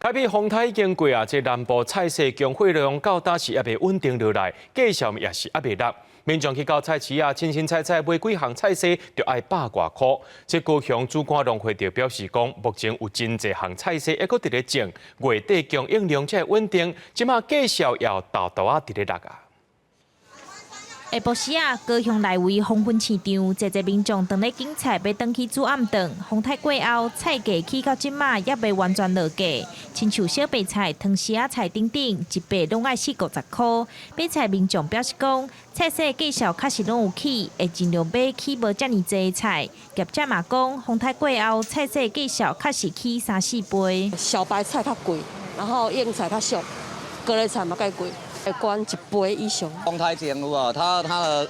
台北風颱已經過啊，這南部菜市供貨量到今是猶未穩定落來，價數也是猶未落。民眾去到菜市啊，凊凊彩彩買幾項菜蔬，就愛百外箍。這高雄主管農會就表示講，目前有真濟項菜蔬猶閣佇咧種，月底供應量才會穩定。這馬價數也沓沓仔佇咧落啊。下晡時啊，高雄內圍黃昏市場，濟濟民眾當咧揀菜，欲轉去煮暗頓。風颱過後，菜價起到這馬猶未完全落價，親像小白菜、糖絲仔菜等等，一白攏愛四五十箍。買菜民眾表示講，菜市價數確實攏有起，會盡量買起無遮爾濟菜。業者嘛講，風颱過後，菜市價數確實起三四倍。小白菜較貴，然後硬菜較俗，高麗菜嘛較貴。會懸一倍以上。風颱前有無？它的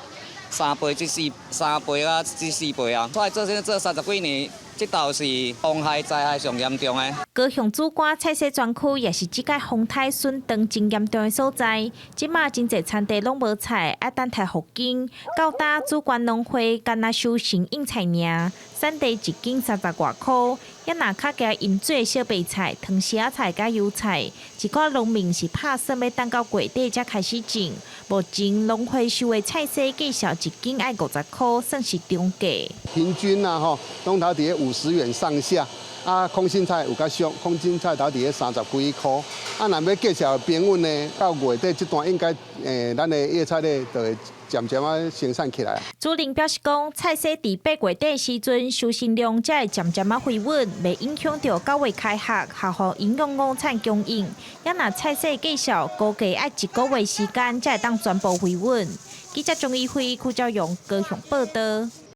三倍至四三倍啊，至四倍啊。所以這三十幾年，這道是風害災害上嚴重的。高雄梓官菜市專區也是這擺風颱損斷真嚴重的所在。這馬真濟田地攏無菜，愛等待復耕。到今梓官農會干焦收成應菜爾，產地一斤三十外箍。猶若較加醃做小白菜、糖絲仔菜佮油菜，一寡農民是拍算欲等到月底才開始種。目前農會收的菜蔬價數一斤愛五十箍，算是中價。平均啊，吼，攏頭佇50元上下。啊，空心菜有較俗，空心菜頭佇咧三十幾箍。啊，若欲價數平穩呢，到月底這段應該，咱的葉菜咧就會漸漸仔生產起來。主任表示講，菜市佇8月底時陣收成量才會漸漸仔回穩，袂影響著9月開學學校營養午餐供應。猶若菜市價數估計愛一個月時間才會當全部回穩。記者鍾怡輝、柯昭勇高雄報導。